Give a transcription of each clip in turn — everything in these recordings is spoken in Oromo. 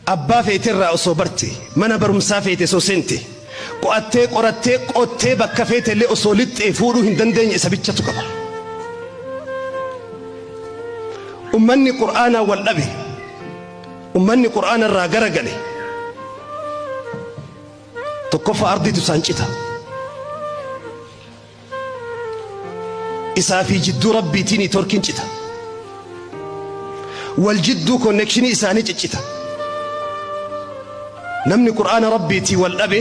Abbaa feete irraa osoo barte, mana barumsaa feete osoo seente, qo'attee qorattee qottee bakka feete illee osoo lixxee fuudhuu hin dandeenye isa bichatu qaba. Ummanni Qur'aanaan wal dhabe, ummanni Qur'aana irraa garagale, tokkoffaa ardiitu isaan cita. Isaa fi jidduu Rabbiitii niitoorkiin cita. Wal jidduu konnekshinii isaanii ciccita. Namni Qur'aana Rabbiitii wal dhabe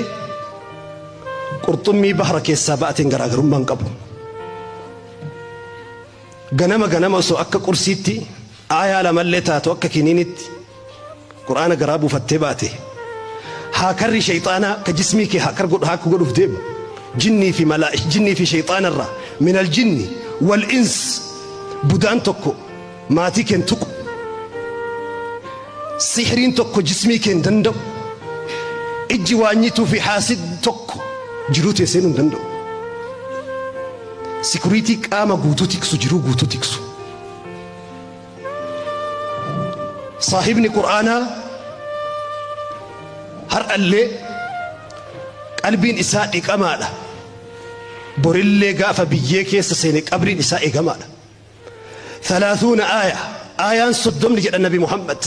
qurxummii bahra keessaa ba'ateen garaagarummaa hin qabu. Ganama ganama osoo akka qursiitti aayaa lamallee taatu akka kiniinitti Qur'aana garaa buufattee baate haakarri sheyxaanaa ka jismii kee haakar godhu haakku godhuuf deemu jinnii fi malaa jinnii fi sheyxaana irraa minal jinni wal ins budaan tokko maatii keen tuqu sihriin tokko jismii keen danda'u ijji waanyituu fi haasid tokko jiruu tee seenuu hin danda'u. Sikuriitii qaama guutuu tiksu jiruu guutuu tiksu. Saahibni Qur'aanaa har'allee qalbiin isaa dhiqamaadha. Borillee gaafa biyyee keessa seene qabriin isaa eegamaadha. Thalaathuuna aaya aayaan soddomni jedha Nabi Muhammad.